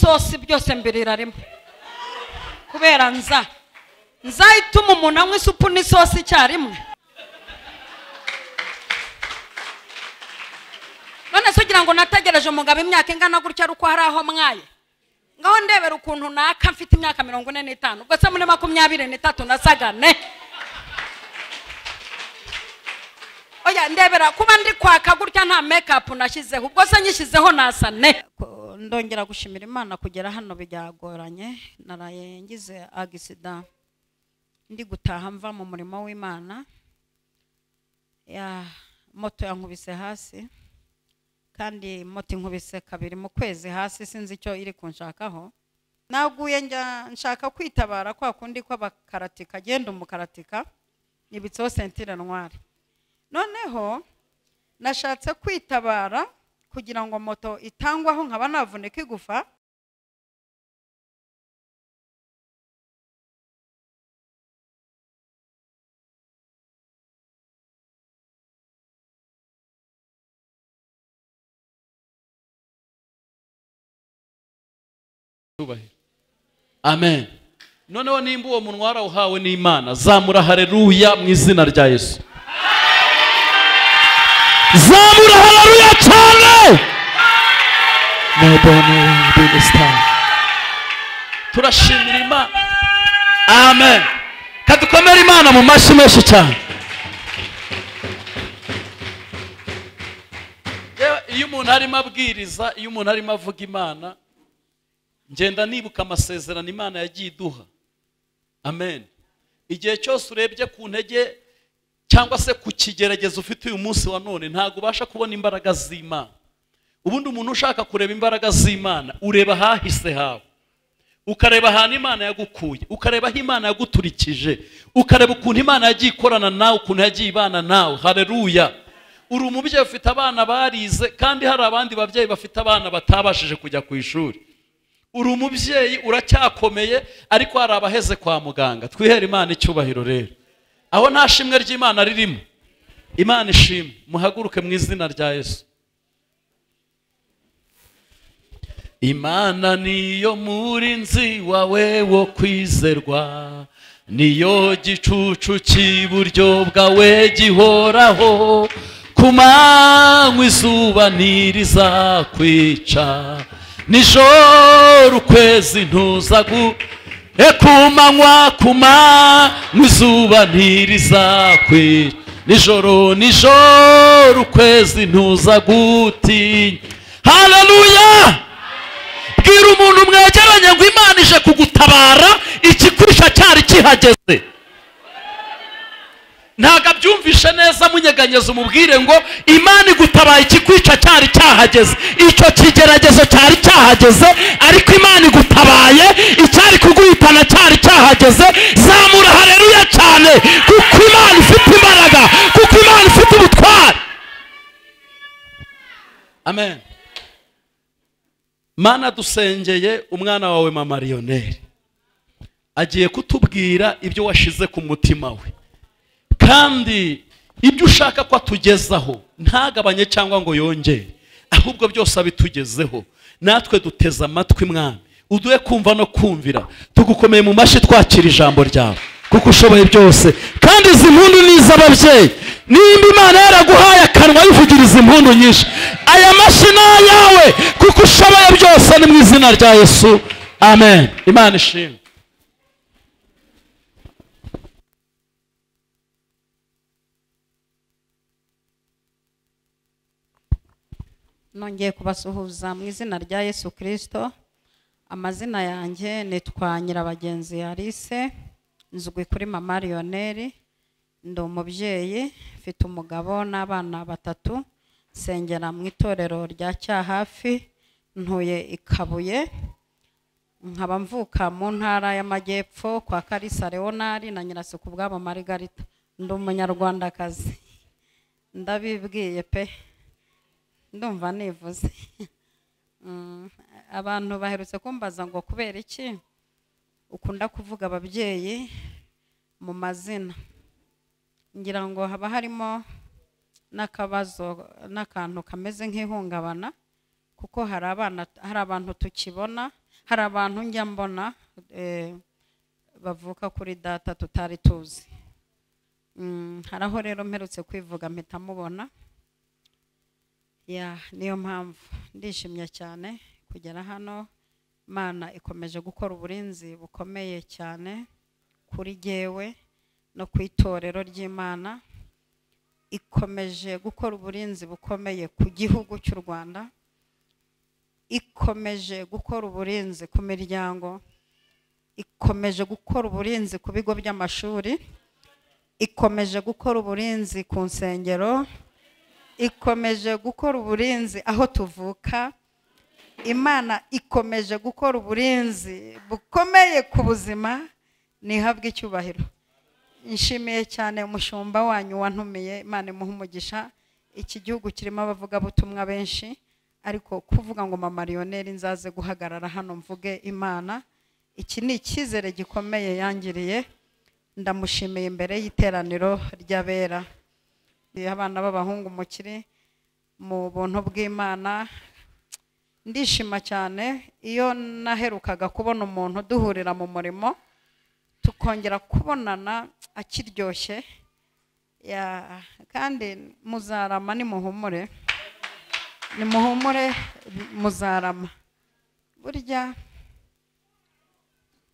n'isosi byose mbirira rimwe. Kubera nza ituma umuntu anywa isupu n'isosi icyarimwe. None se ugira ngo nategereje umugabo imyaka ingana gutya ari uko hari aho mwaye? Ngaho ndebera ukuntu naka mfite imyaka 45, ubwo se muri 23 nasagane. Oya ndebera kuba ndi kwaka gutya nta make up nashyizeho, ubwo se nyishyizeho nasane. Ndongera gushimira Imana kugera hano bijyagoranye, naraye ngize accident ndi gutaha mva mu murimo w'Imana. Ya moto yankubise hasi, kandi moto inkubise kabiri mu kwezi hasi, sinzi icyo iri kunshakaho. Naguye njya nshaka kwitabara kwa kundi kw'abakaratika, genda umukaratika nibitseho sentire noire. Noneho nashatse kwitabara kugira ngo moto itangwaho nkaba navunika igufa. Amen. Noneho nimba uwo munwa warawuhawe n'Imana, zamura haleluya mu izina rya Yesu. Zamura haleluya cyane. Turashimira Imana. Amen. Kadukomere Imana mu mashyi menshi cyane. Iyo umuntu arimo abwiriza, iyo umuntu arimo avuga Imana, ngenda nibuka amasezerano Imana yagiye iduha. Amen. Igihe cyose urebye ku ntege cyangwa se ku kigeragezo ufite uyu munsi wa none, ntago ubasha kubona imbaraga z'Imana. Ubundi umuntu ushaka kureba imbaraga z'Imana, ureba hahise hawe, ukareba ahantu Imana yagukuye, ukareba aho Imana yaguturikije, ukareba ukuntu Imana yagiye ikorana nawe, ukuntu yagiye ibana nawe. Haleluya. Uri umubyeyi ufite abana barize, kandi hari abandi babyeyi bafite abana batabashije kujya ku ishuri. Uri umubyeyi uracyakomeye, ariko hari abaheze kwa muganga. Twihere Imana icyubahiro rero. Aho nta shimwe ry'Imana ririmo. Imana ishimwe. Muhaguruke mu izina rya Yesu. Imana niyo murinzi wawe wo kwizerwa, niyo gicucu cy'iburyo bwawe gihoraho. Ku manywa izuba ntirizakwica, nijoro ukwezi ntuzagu. Ku manywa, ku manywa izuba ntirizakwica, nijoro nijoro ukwezi ntuzagutinya. Haleluya. Bwira umuntu mwegeranye ngo Imana ije kugutabara, ikikwisha cyari kihageze. Ntago abyumvishe neza, munyeganyeza umubwire ngo Imana igutabaye, ikikwica cyari cyahageze, icyo kigeragezo cyari cyahageze, ariko Imana igutabaye, icyari kuguhitana cyari cyahageze. Zamura haleluya cyane, kuko Imana ifite imbaraga, kuko Imana ifite ubutwari. Amen. Mana, dusengeye umwana wawe mama Lionel, agiye kutubwira ibyo washize ku mutima we, kandi ibyo ushaka ko atugezaho ntagabanye cyangwa ngo yongere, ahubwo byose abitugezeho. Natwe duteze amatwi Mwami, uduhe kumva no kumvira. Tugukomeye mu mashyi twakira ijambo ryawe, kuko ushoboye byose. Kandi izi mpundu ni iz'ababyeyi. Nimba Imana yaraguhaye akanwa yivugiriza impundu nyinshi, aya mashyi ni ayawe, kuko ushoboye byose. Ni mu izina rya Yesu. Amen. Imana ishimwe. Nongeye kubasuhuza mu izina rya Yesu Kristo. Amazina yanjye nitwa Nyirabagenzi Alice, nzwi kuri mama Lionel, ndi umubyeyi, mfite umugabo n'abana batatu, nsengera mu itorero rya Cyahafi, ntuye i Kabuye, nkaba mvuka mu ntara y'Amajyepfo kwa Kalisa Leonard na Nyirasukubwabo Margarita. Ndi umunyarwandakazi, ndabibwiye pe, ndumva nivuze. Abantu baherutse kumbaza ngo kubera iki ukunda kuvuga ababyeyi mu mazina. Ngira ngo haba harimo n'akabazo n'akantu kameze nk'ihungabana, kuko hari abana, hari abantu tukibona, Hari abantu njya mbona bavuka kuri data tutari tuzi. Hari aho rero mperutse kwivuga mpita mubona. Ya, niyo mpamvu ndishimye cyane kugera hano. Imana ikomeje gukora uburinzi bukomeye cyane kuri jyewe no ku itorero ry'Imana. Ikomeje gukora uburinzi bukomeye ku gihugu cy'u Rwanda, ikomeje gukora uburinzi ku miryango, ikomeje gukora uburinzi ku bigo by'amashuri, ikomeje gukora uburinzi ku nsengero, ikomeje gukora uburinzi aho tuvuka. Imana ikomeje gukora uburinzi bukomeye ku buzima, nihabwe icyubahiro. Nshimiye cyane umushumba wanyu wantumiye, Imana imuhe umugisha. Iki gihugu kirimo abavugabutumwa benshi, ariko kuvuga ngo mama Lionel nzaze guhagarara hano mvuge Imana, iki ni icyizere gikomeye yangiriye. Ndamushimiye imbere y'iteraniro ry'abera. Abana b'abahungu mukiri mu buntu bw'Imana, ndishima cyane iyo naherukaga kubona umuntu duhurira mu murimo tukongera kubonana akiryoshye. Ya, kandi muzarama, nimuhumure, nimuhumure muzarama. Burya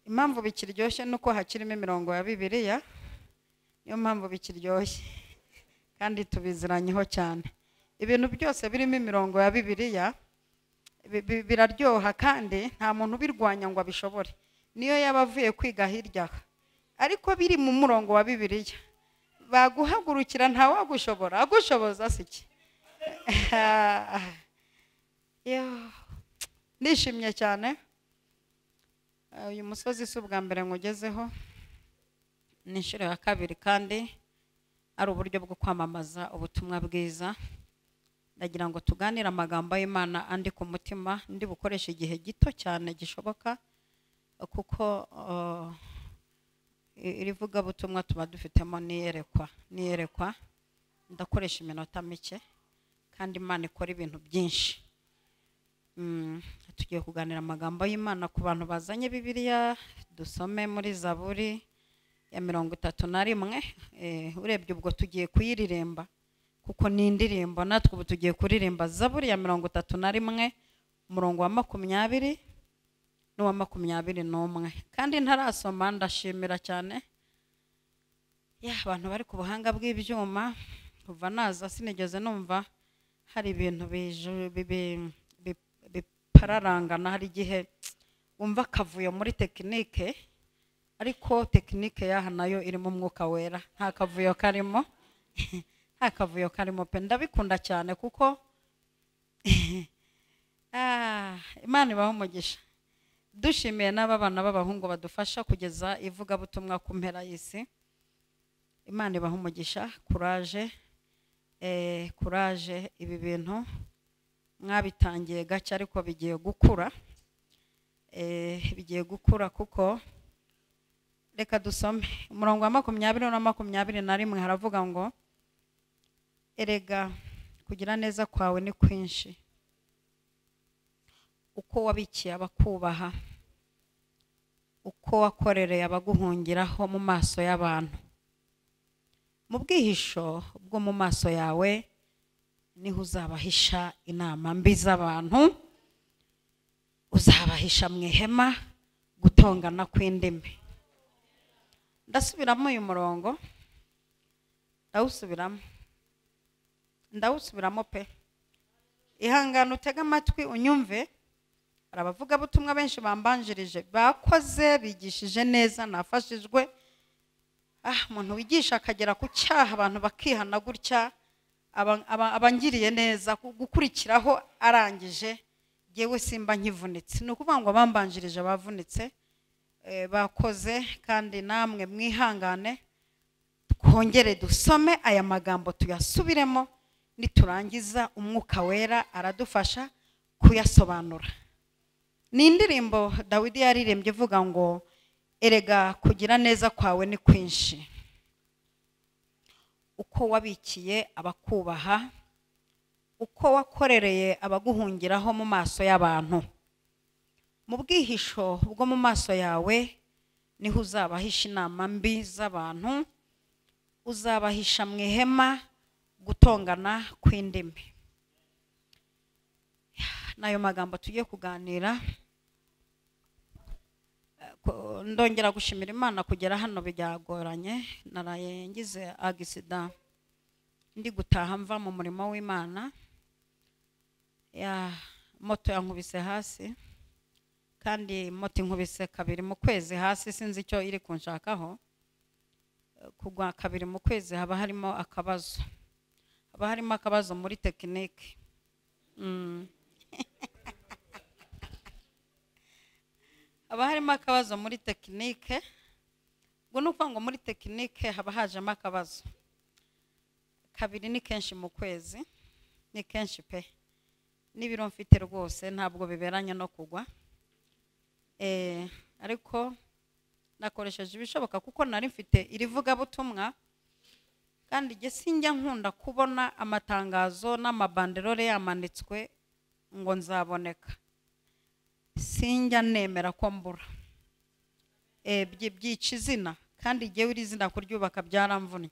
impamvu bikiryoshye nuko hakirimo imirongo ya Bibiliya, niyo mpamvu bikiryoshye kandi tubiziranyeho cyane. Ibintu byose birimo imirongo ya Bibiliya biraryoha, kandi nta muntu ubirwanya ngo abishobore, niyo yaba avuye kwiga hirya, ariko biri mu murongo wa Bibiliya baguhagurukira ntawagushobora. Agushoboza siki? Ndishimye cyane. Uyu musozi si ubwa mbere nkugezeho, ni inshuro ya kabiri, kandi ari uburyo bwo kwamamaza ubutumwa bwiza. Ndagira ngo tuganire amagambo y'Imana andi ku mutima, ndi bukoresha igihe gito cyane gishoboka, kuko iri vugabutumwa tuba dufitemo niyerekwa, niyerekwa. Ndakoresha iminota mike kandi Imana ikora ibintu byinshi. Tugiye kuganira amagambo y'Imana ku bantu bazanye Bibiliya. Dusome muri Zaburi ya 31. Urebye ubwo tugiye kuyiririmba kuko ni indirimbo, natwe ubu tugiye kuririmba Zaburi ya 31 umurongo wa 20 n'uwa 21. Kandi ntarasoma ndashimira cyane ya abantu bari ku buhanga bw'ibyuma. Kuva naza sinigeze numva hari ibintu bipararangana. Hari igihe wumva akavuyo muri tekinike, ariko tekinike yaha nayo irimo umwuka wera, nta kavuyo karimo. Nta kavuyo karimo pe. Ndabikunda cyane kuko Imana ibaha umugisha. Dushimiye n'aba bana b'abahungu badufasha kugeza ivugabutumwa ku mpera y'isi. Imana ibaha umugisha. Courage, courage. Ibi bintu mwabitangiye gake ariko bigiye gukura, bigiye gukura. Kuko reka dusome umurongo wa 20 na 21, haravuga ngo erega kugira neza kwawe ni kwinshi, uko wabikiye abakubaha, uko wakorereye abaguhungiraho mu maso y'abantu. Mu bwihisho bwo mu maso yawe niho uzabahisha inama mbi z'abantu, uzabahisha mu ihema gutongana kw'indimi. Ndasubiramo uyu murongo, ndawusubiramo, ndawusubiramo pe. Ihangane utege amatwi unyumve. Hari abavugabutumwa benshi bambanjirije, bakoze, bigishije neza, nafashijwe. Umuntu wigisha akagera ku cyaha abantu bakihana gutya, abangiriye neza gukurikiraho arangije, yewe simba nkivunitse. Ni ukuvuga ngo abambanjirije bavunitse, bakoze, kandi namwe mwihangane twongere dusome aya magambo tuyasubiremo, niturangiza umwuka wera aradufasha kuyasobanura. Ni indirimbo Dawidi yaririmbye ivuga ngo erega kugira neza kwawe ni kwinshi, uko wabikiye abakubaha, uko wakorereye abaguhungiraho mu maso y'abantu. Mu bwihisho bwo mu maso yawe niho uzabahisha inama mbi z'abantu, uzabahisha mu ihema gutongana kw'indimi. Nayo magambo tugiye kuganira. Ndongera gushimira Imana kugera hano byagoranye, naraye ngize agisida ndi gutaha mva mu murimo w'Imana, ya moto yankubise hasi, kandi moto inkubise kabiri mu kwezi hasi, sinzi icyo iri kunshakaho. Kugwa kabiri mu kwezi haba harimo akabazo, haba harimo akabazo muri tekinike. Haba harimo akabazo muri tekinike. Ubwo ni ukuvuga ngo muri tekinike haba hajemo akabazo. Kabiri ni kenshi mu kwezi, ni kenshi pe. N'ibiro mfite rwose ntabwo biberanye no kugwa. Ariko nakoresheje ibishoboka kuko nari mfite irivugabutumwa, kandi jye sinjya nkunda kubona amatangazo n'amabanderore yamanitswe ngo nzaboneka. Sinjya nemera ko mbura. Byica izina, kandi jyewe iri zina kuryubaka byaramvunnye.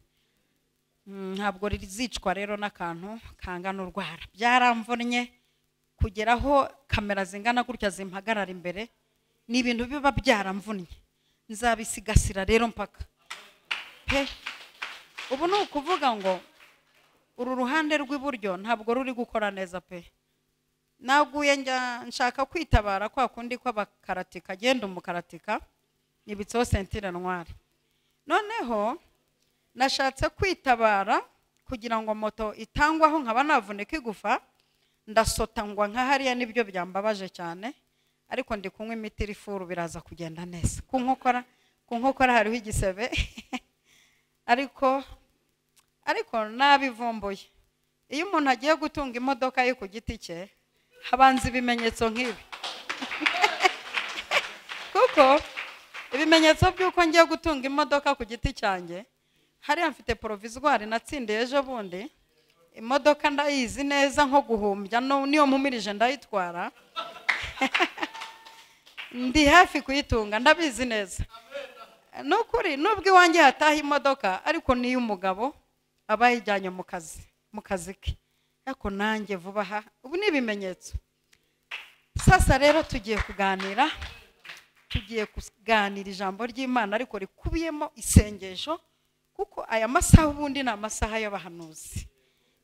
Ntabwo rizicwa rero n'akantu kangana urwara. Byaramvunnye kugeraho kamera zingana gutya zimpagarara imbere, ni ibintu biba byaramvunnye. Nzabisigasira rero mpaka pe. Ubu ni ukuvuga ngo uru ruhande rw'iburyo ntabwo ruri gukora neza pe. Naguye njya nshaka kwitabara kwa kundi kw'abakaratika, genda umukaratika nibitseho sentire noire. Noneho nashatse kwitabara kugira ngo moto itangwaho nkaba navunika igufa, ndasota ngwa nka hariya, nibyo byambabaje cyane, ariko ndi kunywa imiti irifuru biraza kugenda neza. Ku nkokora hariho igisebe ariko nabivumbuye. Iyo umuntu agiye gutunga imodoka ye ku giti cye habanza ibimenyetso nk'ibi kuko ibimenyetso by'uko ngiye gutunga imodoka ku giti cyanjye, hariya mfite provisoire natsindiye ejo bundi, imodoka ndayizi neza nko guhumbya, niyo mpumirije ndayitwara ndi hafi kuyitunga ndabizi neza. Nukuri nubwo iwanjye hataha imodoka, ariko niyo umugabo aba yijyanye mu kazi ke, ariko nanjye vuba aha. Ubu ni ibimenyetso. Sasa rero tugiye kuganira ijambo ry'Imana ariko rikubiyemo isengesho, kuko aya masaha ubundi ni amasaha y'abahanuzi.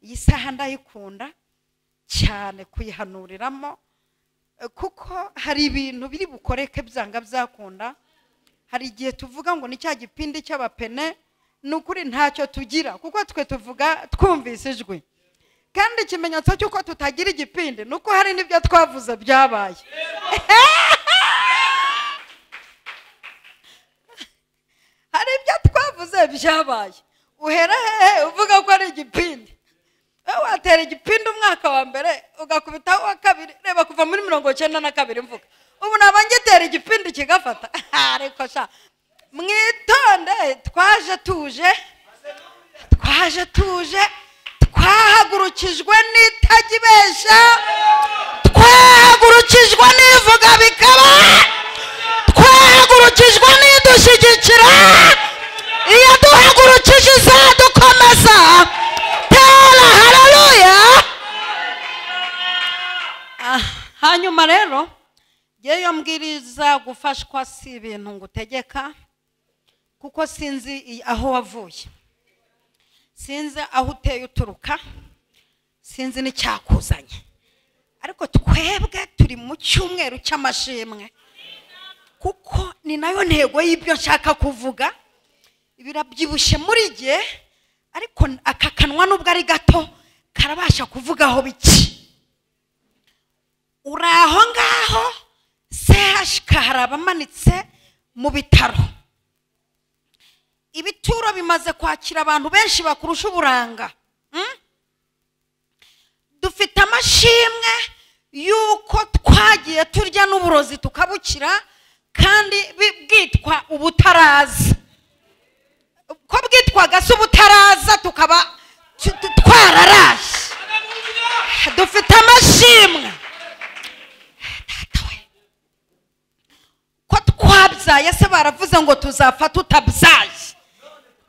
Iyi saha ndayikunda cyane kuyihanuriramo, kuko hari ibintu biri bukoreke byanga byakunda. Hari igihe tuvuga ngo ni cya gipindi cy'abapene, ni ukuri ntacyo tugira, kuko twe tuvuga twumvise ijwi. Kandi ikimenyetso cy'uko tutagira igipindi ni uko hari n'ibyo twavuze byabaye. Hari ibyo twavuze byabaye. Uhera hehe uvuga ko ari igipindi? Watera igipindi umwaka wa mbere ugakubitaho wa kabiri, reba kuva muri 92 mvuga ubu naba ngitera igipindi kigafata. Ariko sha mwitonde, twaje tuje twahagurukijwe n'itagibesha, twahagurukijwe n'ivuga bikaba, twahagurukijwe n'idushyigikira. Iyo duhagurukije izadukomeza. Tera haleluya. Hanyuma rero yeyo mbwiriza gufashwa si ibintu ngutegeka, kuko sinzi aho wavuye, sinzi aho uteye uturuka, sinzi n'icyakuzanye, ariko twebwe turi mu cyumweru cy'amashimwe, kuko ni nayo ntego y'ibyo nshaka kuvuga. Birabyibushye muri jye, ariko aka kanwa nubwo ari gato karabasha kuvugaho biki. Uri aho ngaho CHK hari abamanitse mu bitaro, ibituro bimaze kwakira abantu benshi bakurusha uburanga. Dufite amashimwe yuko twagiye turya n'uburozi tukabukira, kandi bwitwa ubutaraza. Ko bwitwaga se ubutaraza, tukaba twararashe. Dufite amashimwe. baravuze ngo tuzapfa tutabyaye,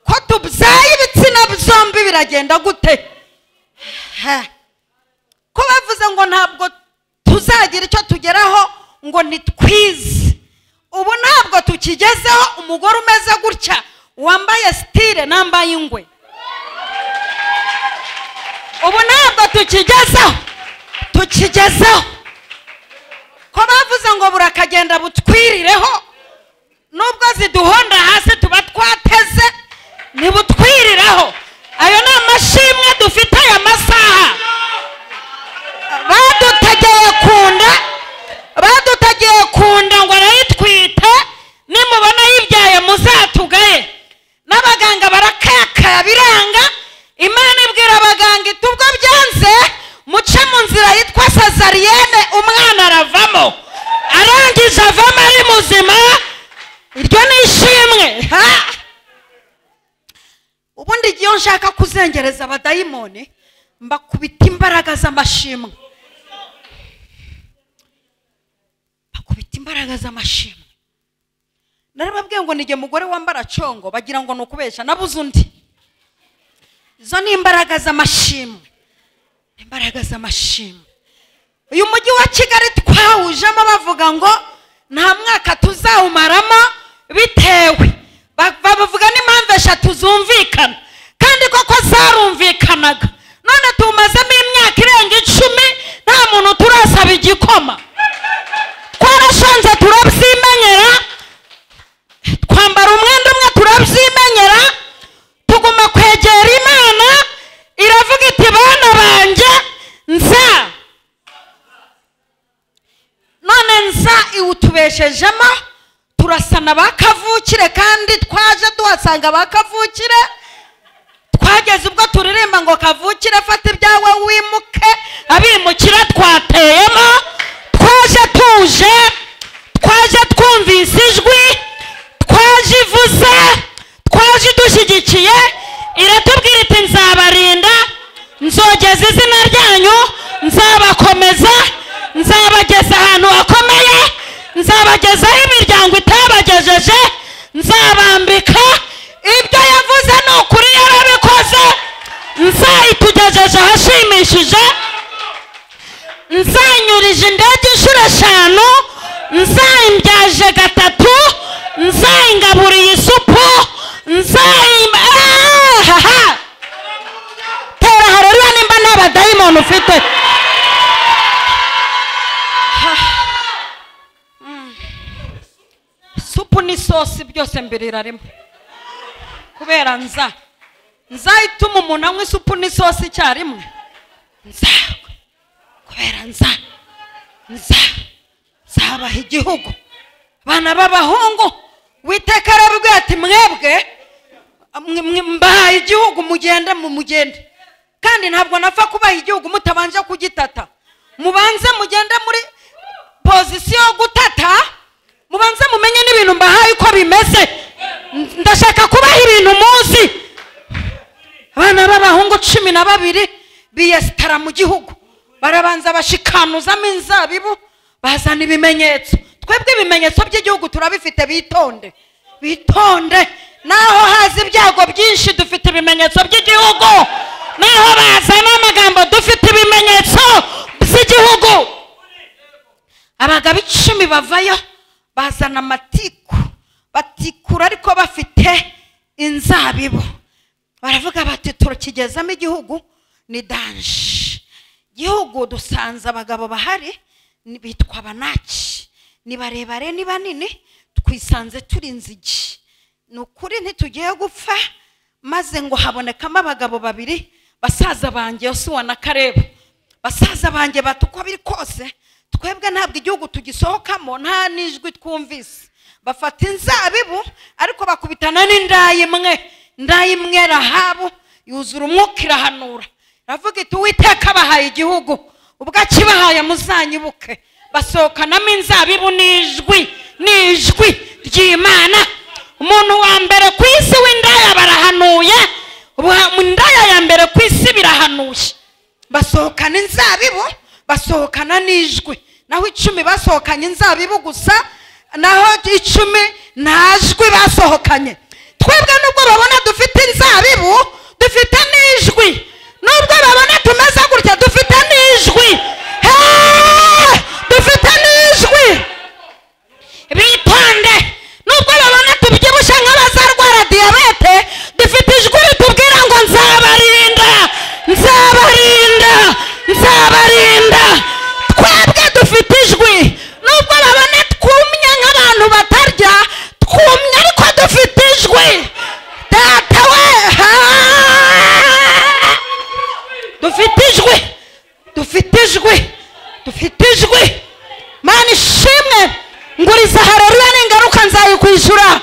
ko tubyaye ibitsina byombi biragenda gute? Ko bavuze ngo ntabwo tuzagira icyo tugeraho ngo nitwize, ubu ntabwo tukigezeho. Umugore umeze gutya wambaye style nambaye ingwe, ubu ntabwo tukigezeho, tukigezeho. Ko bavuze ngo burakagenda butwirireho, nubwo ziduhonda hasi tuba twateze ntibutwiriraho. Ayo ni amashimwe dufite aya masaha. Badutegeye kunda, badutegeye kunda ngo arayitwite, nimubona yibyaye muzatugaye. N'abaganga barakaka biranga. Imana ibwira abaganga iti ubwo byanze muce mu nzira yitwa sezariyene, umwana aravamo. Arangije avamo ari muzima. Iryo ni ishimwe. Ubundi iyo nshaka kuzengereza abadayimoni mbakubita imbaraga z'amashimwe, bakubita imbaraga z'amashimwe. Narababwiye ngo nige mugore wambara congo bagira ngo nukubesha, nabuze undi. Izo ni imbaraga z'amashimwe, imbaraga z'amashimwe. Uyu mujyi wa Kigali twawujemo bavuga ngo nta mwaka tuzawumaramo bitewe, bavuga n'impamvu eshatu zumvikana, kandi koko zarumvikanaga. None tumazemo imyaka irenga 10 nta muntu turasaba igikoma. Twarashonje turabyimenyera, twambara umwenda umwe turabyimenyera, tuguma kwegera Imana. Iravuga iti bana banjye nza. None nza iwutubeshejemo, turasana bakavukire, kandi twaje duhasanga bakavukire. Twageze ubwo turirimba ngo kavukire fata ibyawe wimuke, abimukira twateyemo. Twaje tuje, twaje twumvise ijwi, twaje ivuze, twaje dushyigikiye. Iratubwira iti nzabarinda, nzogeza izina ryanyu, nzabakomeza, nzabageza ahantu hakomeye, nzabagezaho imiryango itabagejeje, nzabambika. Ibyo yavuze ni ukuri, yarabikoze. Nzayitugejeje ahashimishije, nzanyurije indege inshuro 5, nzayimbyaje 3, nzayingaburiye isupu, nzayimba. Tera haleluya nimba nta badayimoni ufite. Supu n'isosi byose mbirira rimwe, kubera nza nzayituma umuntu anywa isupu n'isosi icyarimwe. Nza kubera nza nza nzabaha igihugu. Bana b'abahungu Uwiteka arababwira ati mwebwe mbahaye igihugu, mugende mugende. Kandi ntabwo napfa kubaha igihugu mutabanje kugitata. Mubanze mugende muri pozisiyo yo gutata, mubanze mumenye n'ibintu mbahaye uko bimeze. Ndashaka kubaha ibintu muzi. Abana b'abahungu 12 biyesitara mu gihugu, barabanza bashikanuzamo inzabibu, bazana ibimenyetso. Twebwe ibimenyetso by'igihugu turabifite, bitonde bitonde. Naho haza ibyago byinshi dufite ibimenyetso by'igihugu, naho bazana amagambo dufite ibimenyetso by'igihugu. Abagabo 10 bavayo bazana amatiku, batikura ariko bafite inzabibu. Baravuga bati turukigezamo igihugu ni danje. Igihugu dusanze abagabo bahari bitwa abanaki, ni barebare ni banini, twisanze turi inzigi. Ni ukuri ntitugiye gupfa. Maze ngo habonekamo abagabo babiri basaza banjye, Yosuwa na Kalebu. Basaza banjye bati uko biri kose twebwe ntabwo igihugu tugisohokamo nta n'ijwi twumvise. Bafata inzabibu ariko bakubitana n'indaya imwe. Indaya imwe Rahabu yuzura umwuka irahanura, iravuga iti Uwiteka abahaye igihugu, ubwo akibahaye muzanyibuke. Basohokanamo inzabibu n'ijwi, n'ijwi ry'Imana. Umuntu wa mbere ku isi w'indaya barahanuye, indaya ya mbere ku isi birahanuye. Basohokana inzabibu, basohokana n'ijwi. Naho 10 basohokanye inzabibu gusa, naho 10 Nta jwi basohokanye. Twebwe nubwo babona dufite inzabibu, dufite n'ijwi. Nubwo babona tumeze gutya, dufite n'ijwi. Dufite n'ijwi. Bitonde. Nubwo babona tubyibushye nk'abazarwara diyabete, dufite ijwi ritubwira ngo nzabarinda, nzabarinda, nzabarinda. Twebwe dufite ijwi. Nubwo babona twumye nk'abantu batarya, twumye ariko dufite ijwi. Data we, dufite ijwi, dufite ijwi, dufite ijwi. Mana ishimwe, nguriza haleluya n'ingaruka nzayikwishyura.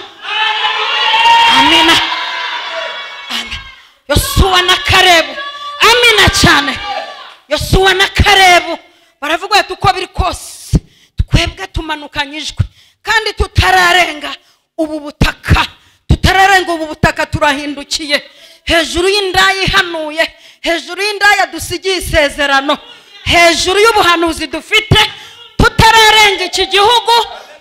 Amina. Amina. Yosuwa na Kalebu. Amina cyane. Yosuwa na Kalebu baravuga ati uko biri kose twebwe tumanukanye ijwi, kandi tutararenga ubu butaka, tutararenga ubu butaka turahindukiye. Hejuru y'indaya ihanuye, hejuru y'indaya dusigiye isezerano, hejuru y'ubuhanuzi dufite, tutararenga iki gihugu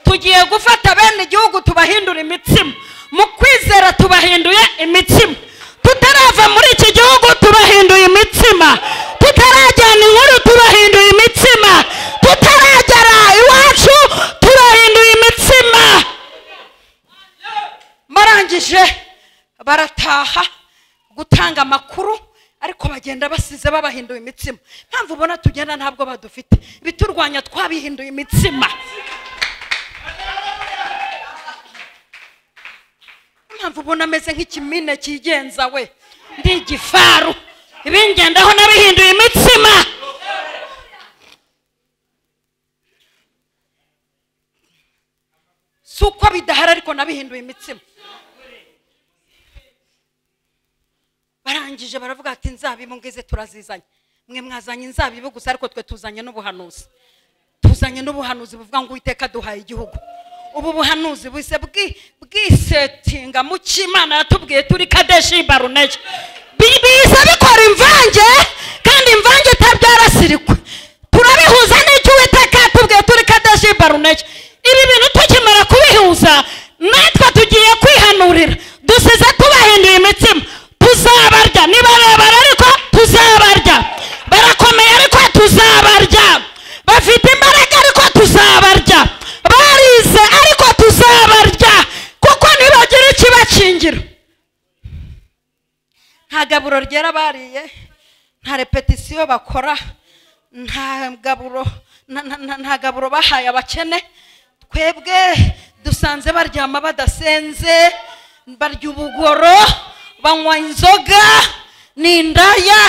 tugiye gufata bene igihugu tubahindura imitsima. Mu kwizera tubahinduye imitsima. Tutarava muri iki gihugu tubahinduye imitsima. Tutarajyana inkuru tubahinduye imitsima. Tutaragera iwacu tubahinduye imitsima. Barangije barataha gutanga amakuru, ariko bagenda basize babahinduye imitsima. Mpamvu ubona tugenda ntabwo badufite, biturwanya twabihinduye imitsima. Mpamvu ubona ameze nk'ikimine kigenza we, ndi igifaru, ibingendaho nabihinduye imitsima. Si uko bidahari ariko nabihinduye imitsima. Barangije baravuga ati inzabibu ngize turazizanye. Mwe mwazanye inzabibu gusa, ariko twe tuzanye n'ubuhanuzi. Tuzanye n'ubuhanuzi buvuga ngo Uwiteka duhaye igihugu. Ubu buhanuzi buise bwisetinga mu cy'Imana yatubwiye turi Kadeshi Baruneya. Biza bikora imvange, kandi imvange itabyara sirikwe. Turabihuza n'icyo Uwiteka yatubwiye turi Kadeshi Baruneya. Ibi bintu tukimara kubihuza, natwe tugiye kwihanurira. Dusize tubahinduye imitsima. Tuzabarya, ni barebare ariko tuzabarya, barakomeye ariko tuzabarya, bafite imbaraga ariko tuzabarya, barize ariko tuzabarya, kuko ntibagira ikibakingira. Nta gaburo ryera bariye, nta repetisiyo bakora, nta gaburo bahaye abakene. Twebwe dusanze baryama badasenze, barya ubugoro, banywa inzoga, ni indaya,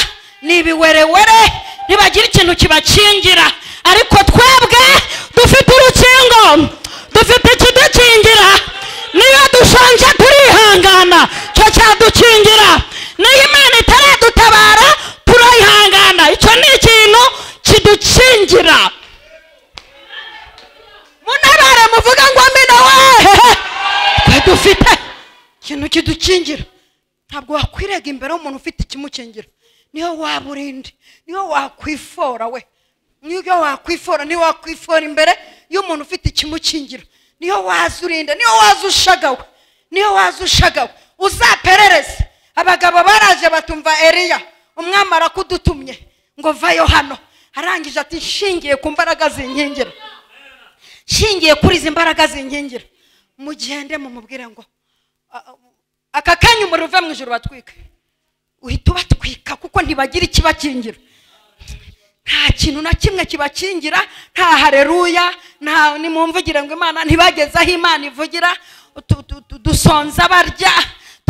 ni ibiwerewere, ntibagira ikintu kibakingira. Ariko twebwe dufite urukingo, dufite ikidukingira. Niyo dushonje turihangana, cyo cyadukingira. Niyo Imana itaradutabara turayihangana, icyo ni ikintu kidukingira. Munabare muvuga ngo amina we. Twe dufite ikintu kidukingira. Ntabwo wakwirega imbere y'umuntu ufite ikimukingira. Niyo waba urinde, niyo wakwifora we, niyo wakwifora, niyo wakwifora imbere y'umuntu ufite ikimukingira. Niyo waza urinde, niyo waza ushagawe, niyo waza ushagawe, uzaperereze. Abagabo baraje batumva Eliya, umwami arakudutumye ngo vayo hano. Arangije ati nshingiye ku mbaraga zinkingira, nshingiye kuri izi mbaraga zinkingira, mugende mumubwire ngo aka kanya umuriro uve mu ijuru batwike. Uhita ubatwika kuko ntibagira ikibakingira. Nta kintu na kimwe kibakingira, nta haleluya, nta nimumvugire ngo Imana, ntibageze aho Imana ivugira. Dusonza barya,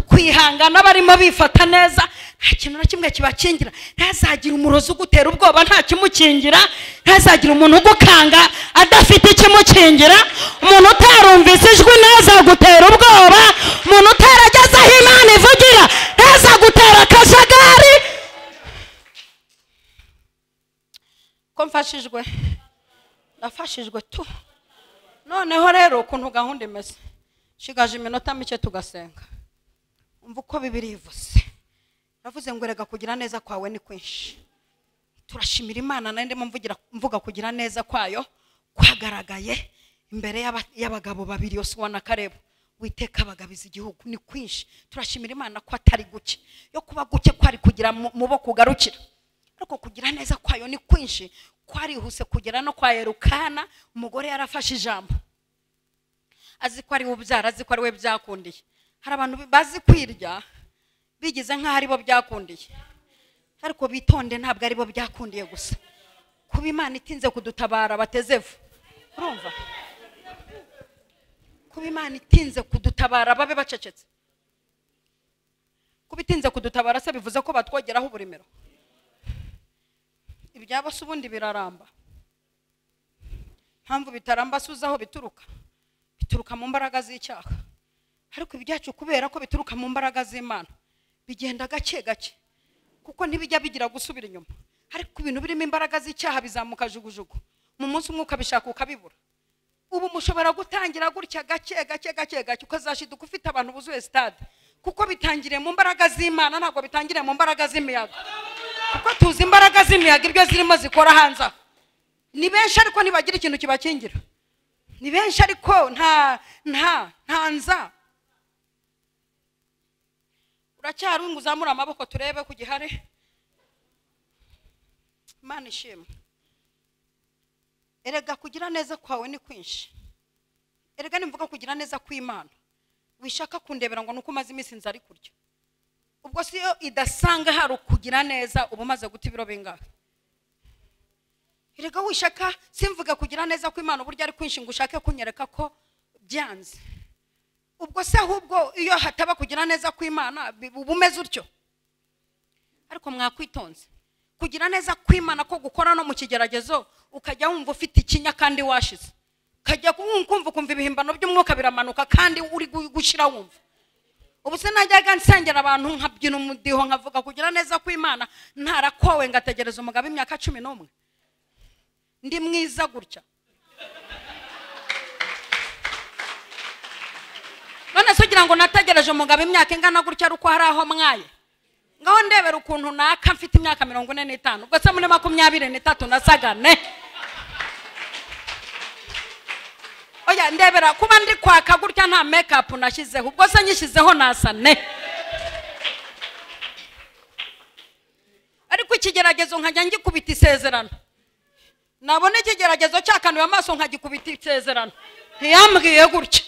twihangana barimo bifata neza, nta kintu na kimwe kibakingira. Ntazagira umurozi ugutera ubwoba nta kimukingira, ntazagira umuntu ugukanga adafite ikimukingira. Umuntu utarumvise ijwi ntazagutera ubwoba, umuntu utarageze aho Imana ivugira ntazagutera akajagari. Ko mfashijwe, ndafashijwe tu. Noneho rero ukuntu gahunda imeze, shigaje iminota mike tugasenga. Umva uko Bibiliya ivuze. Navuze ngo erega kugira neza kwawe ni kwinshi. Turashimira Imana, nari ndimo mvuga kugira neza kwayo kwagaragaye imbere y'abagabo babiri, Yosuwa na Kalebu. Witeka bagabiza igihugu ni kwinshi. Turashimira Imana ko atari guke, yo kuba guke kwari kugira mu bo kugarukira, ariko kugira neza kwayo ni kwinshi, kwarihuse kugera no kwa Yerukana. Umugore yarafashe ijambo azi ko ari we ubyara, azi ko ari we byakundiye. Hari abantu bazi kwirya bigize nk'aho ari bo byakundiye, ariko bitonde, ntabwo ari bo byakundiye gusa. Kuba Imana itinze kudutabara batezevu, urumva? Kuba Imana itinze kudutabara babe bacecetse. Kuba itinze kudutabara se bivuze ko batwogeraho uburimero? Ibyabo se ubundi biraramba. Mpamvu bitaramba se uzi aho bituruka? Bituruka mu mbaraga z'icyaha. Ariko ibyacu kubera ko bituruka mu mbaraga z'Imana bigenda gake gake, kuko ntibijya bigira gusubira inyuma. Ariko ibintu birimo imbaraga z'icyaha bizamuka jugujugu, mu munsi umwe ukabishaka ukabibura. Ubu mushobora gutangira gutya gake gake gake gake, ukazashiduka ufite abantu buzuye stade, kuko bitangiriye mu mbaraga z'Imana, ntabwo bitangiriye mu mbaraga z'imiyaga. Kuko tuzi imbaraga z'imiyaga ibyo zirimo zikora hanze aho. Ni benshi ariko ntibagira ikintu kibakingira. Ni benshi ariko nta nta nta nza. Uracyari ngo uzamure amaboko turebe ku gihari. Imana ishimwe. Erega kugira neza kwawe ni kwinshi. Erega nimvuga kugira neza kw'Imana, wishaka kundebera ngo nuko umaze iminsi nzari kurya. Ubwo si yo idasanga hari ukugira neza, uba umaze guta ibiro bingahe? Erega wishaka simvuga kugira neza kw'Imana uburyo ari kwinshi ngo ushake kunyereka ko byanze. Ubwo se ahubwo iyo hataba kugira neza kw'Imana uba umeze utyo? Ariko mwakwitonze. Kugira neza kw'Imana ko gukora no mu kigeragezo, ukajya wumva ufite ikinya kandi washize, ukajya kumva ukumva ibihimbano by'umwuka biramanuka kandi uri gushira wumva. Ubu se najyaga nsengera abantu nkabyina umudiho nkavuga kugira neza kw'Imana, ntarakowe ngategereza umugabo imyaka 11 ndi mwiza gutya. None se ugira ngo nategereje umugabo imyaka ingana gutya ari uko hari aho mwaye? Ngaho ndebera ukuntu naka mfite imyaka 45, ubwo se muri 23 nasagane. Oya ndebera kuba ndi kwaka gutya nta make up nashyizeho, ubwo se nyishyizeho nasane. Ariko ikigeragezo nkajya ngikubita isezerano, nabona ikigeragezo cyakanuye amaso nkagikubita isezerano, ntiyambwiye gutya.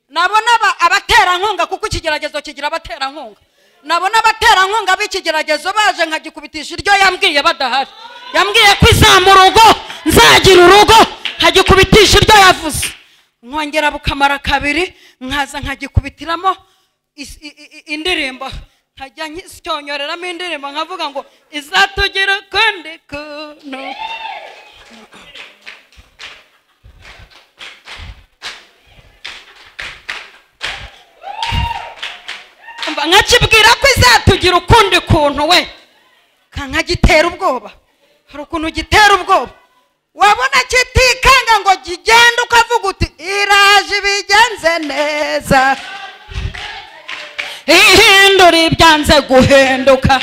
Nabona abaterankunga, kuko ikigeragezo kigira abaterankunga, nabona abaterankunga b'ikigeragezo baje nkagikubitisha iryo yambwiye badahari. Yambwiye ko izamu urugo, nzagira urugo, nkagikubitisha iryo yavuze. Nkongera bukamara kabiri, nkaza nkagikubitiramo indirimbo, nkajya nkisyonyoreramo indirimbo nkavuga ngo izatugira ukundi kuntu. Nkakibwira ko izatugira ukundi kuntu we, nkagitera ubwoba. Hari ukuntu gitera ubwoba, wabona kitikanga ngo kigende ukavuga uti iraje ibigenze neza, ihindura ibyanze guhinduka.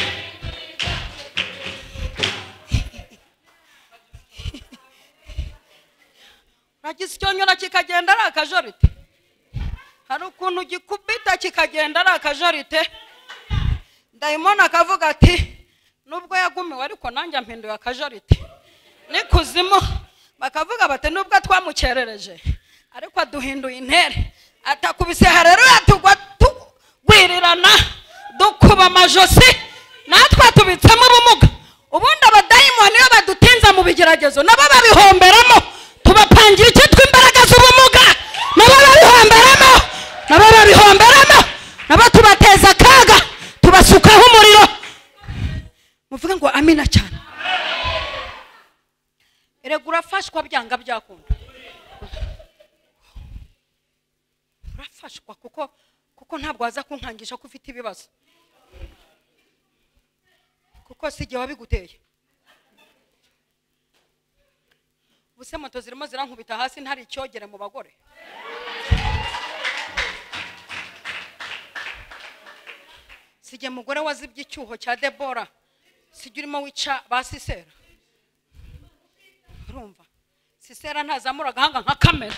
Uragize icyo nyura kikagenda ari akajorite. Hari ukuntu gikubita kikagenda ari akajorite. Dayimoni akavuga ati nubwo yagumiwe ariko nanjye ampinduye akajorite. Nikuzimu bakavuga bati nubwo twamukerereje ariko aduhinduye intere, atakubise hareruya tugwa tugwirirana dukuba amajosi, natwe tubitsemo ubumuga. Ubundi abadayimoni iyo badutinza mu bigeragezo nabo babihomberamo, tubapangira icyitwa imbaraga z'ubumuga, nabo babihomberamo, nabo babihomberamo, nabo tubateza akaga, tubasukaho umuriro. Muvuge ngo amina cyane. Erega urafashwa byanga byakunda. Urafashwa kuko ntabwo waza kunkangisha ko ufite ibibazo, kuko si igihe wabiguteye. Ubuse moto zirimo zirankubita hasi ntari icyogere mu bagore. Sijye mugore wazibye icyuho cya Debora, sijye urimo wica ba Sisera. Urumva Sisera ntazamura agahanga nka kamera.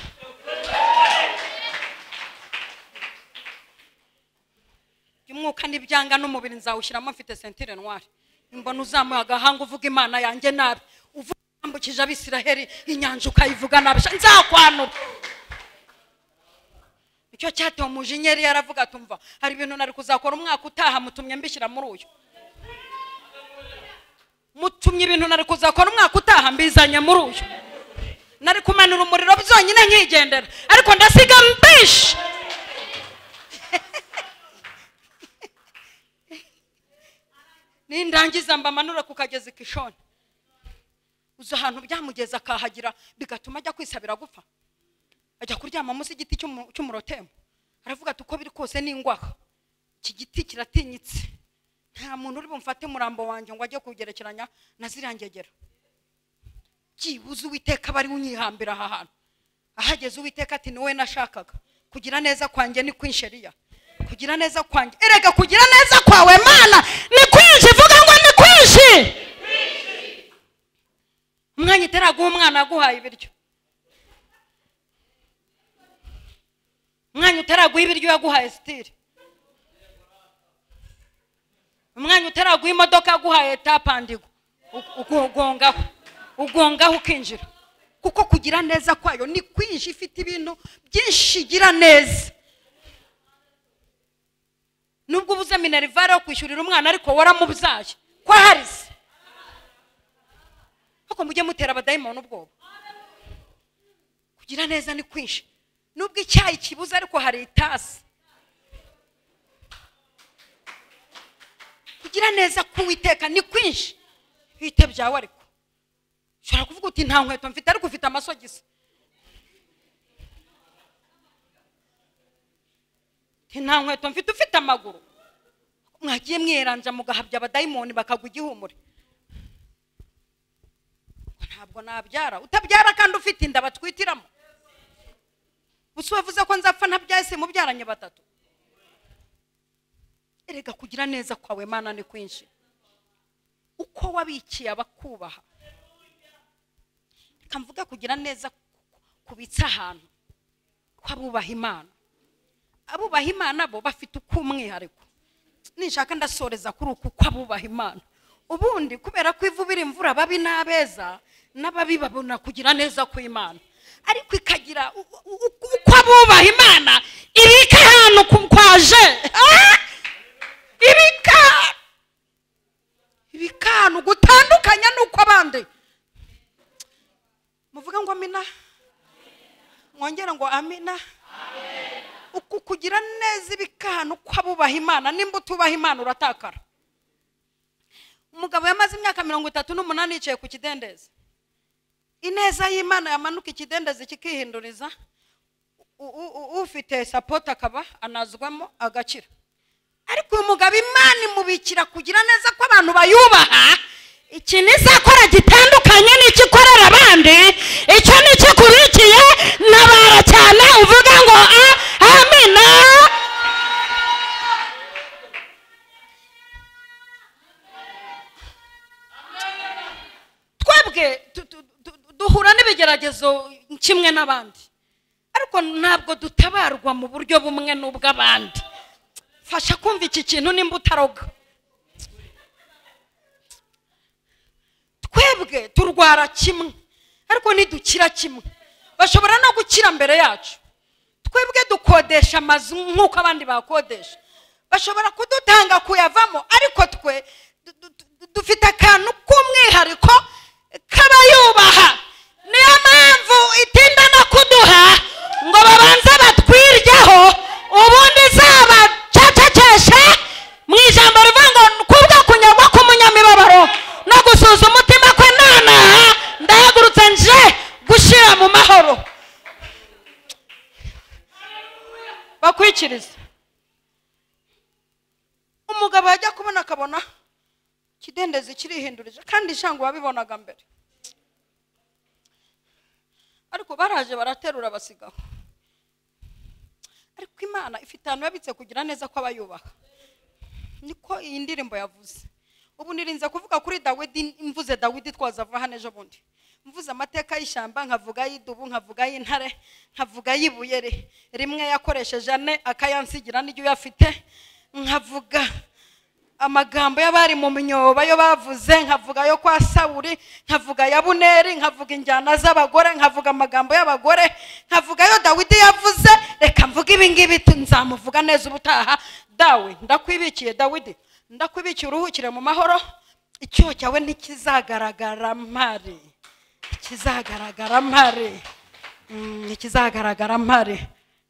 Umwuka n'ibyanga n'umubiri nzawushyiramo mfite sentire noire. Imbona uzamuye agahanga uvuga Imana yanjye nabi, uvuga ambukije Abisiraheli inyanja ukayivuga nabi, nzakwanura. Icyo cyateye umujinyeri yaravuga tumva hari ibintu nari kuzakora umwaka utaha, mutumye mbishyira muri uyu. Mutumye ibintu nari kuzakora umwaka utaha mbizanye muri uyu. Nari kumanura umuriro byonyine nkigendera, ariko ndasiga mbishi. Nindangiza mbamanura ku kagezi Kishoni. Uzi ahantu byamugeza akahagira bigatuma ajya kwisabira gupfa. Ajya kuryama munsi y'igiti cy'umurotemu. Aravuga ati uko biri kose n'ingwaha, iki giti kiratinyitse, nta muntu uri bumfate murambo wanjye ngo ajye kugerekeranya na zirangegera. Byibuze Uwiteka bari unyihambira aha hantu. Ahageze Uwiteka ati ni wowe nashakaga, kugira neza kwanjye ni kwinshi Eliya, kugira neza kwanjye. Erega kugira neza kwawe Mana ni kwinshi, vuga ngo ni kwinshi. Umwanya iteraguha umwana aguhaye ibiryo, umwanya utaraguha ibiryo yaguhaye sitire, umwanya utaraguha imodoka yaguhaye tapandigo, ugongaho ugongaho ukinjira. Kuko kugira neza kwayo ni kwinshi, ifite ibintu byinshi igira neza. Nubwo ubuze minerivare yo kwishyurira umwana, ariko waramubyaye kwa harise. Ariko mujye mutera abadayimoni ubwoba. Kugira neza ni kwinshi. Nubwo icyayi kibuze ariko hari itasi. Kugira neza k'Uwiteka ni kwinshi. Bite byawe ariko ushobora kuvuga uti nta nkweto mfite, ariko ufite amasogisi. Nta nkweto mfite, ufite amaguru. Mwagiye mwiranja mugahabya abadayimoni bakagwa igihumure. Ntabwo nabyara, utabyara kandi ufite inda batwitiramo. Usu wavuze ko nzapfa ntabyaye, se mubyaranye batatu. Erega kugira neza kwawe Mana ni kwinshi. Uko wabikiye abakubaha. Reka mvuge kugira neza kubitsa ahantu kw'abubaha Imana. Abubaha Imana bo bafite ukumwihariko. Ninshaka ndasoreza kuri uku kw'abubaha Imana. Ubundi kubera ko ivubira imvura babi n'abeza n'ababi babona kugira neza kw'Imana, ariko ikagira uko abubaha Imana ibika ahantu kwaje, ibika ahantu gutandukanya n'uko abandi. Muvuga ngo amina, mwongera ngo amina. Uku kugira neza ibika ahantu kw'abubaha Imana. Nimba utubaha Imana uratakara. Umugabo yamaze imyaka 38 yicaye ku kidendezi. Ineza y'Imana yamanuka ikidendezi kikihinduriza, ufite support akaba anazwamo agakira. Ariko uyu mugabo Imana imubikira kugira neza ko abantu bayubaha. Ikintu izakora gitandukanye n'ikikorera abandi, icyo nicyo kubikiye. Nabara cyane uvuga ngo amina. Twebwe duhura n'ibigeragezo kimwe n'abandi, ariko ntabwo dutabarwa mu buryo bumwe n'ubw'abandi. Fasha kumva iki kintu nimba utaroga. Twebwe turwara kimwe, ariko ntidukira kimwe. Bashobora no gukira mbere yacu. Twebwe dukodesha amazu nk'uko abandi bakodesha, bashobora kudutanga kuyavamo, ariko twe dufite akantu k'umwihariko k'abayubaha. Niyo mpamvu itinda no kuduha ngo babanze batwiryaho, ubundi zabacecekeshe mu ijambo rivuga ngo kubwo kunyagwa k'umunyamibabaro no gusuza umutima kwe, nonaha ndahagurutse nje gushyira mu mahoro. Bakwikiriza. Umugabo yajya kubona akabona ikidendezi kirihindurije, kandi shango wabibonaga mbere. Ariko baraje baraterura basigaho. Ariko Imana ifite ahantu yabitse kugira neza kw'abayubaha. Niko iyi ndirimbo yavuze. Ubu nirinze kuvuga kuri Dawidi, mvuze Dawidi twazava hano ejo bundi. Mvuze amateka y'ishyamba, nkavuga y'idubu, nkavuga y'intare, nkavuga y'ibuye rimwe yakoresheje ane akayansigira n'iryo uyafite. nkavuga amagambo y'abari mu myobo yo bavuze, nkavuga yo kwa Sawuli, nkavuga ya Buneri, nkavuga injyana z'abagore, nkavuga amagambo y'abagore, nkavuga yo Dawidi yavuze. Reka mvuge ibi ngibi, nzamuvuga neza ubutaha. Dawe ndakwibikiye, Dawidi ndakwibikiye, uruhukire mu mahoro, icyo cyawe ntikizagaragara mpari, ikizagaragara mpari, ikizagaragara mpari.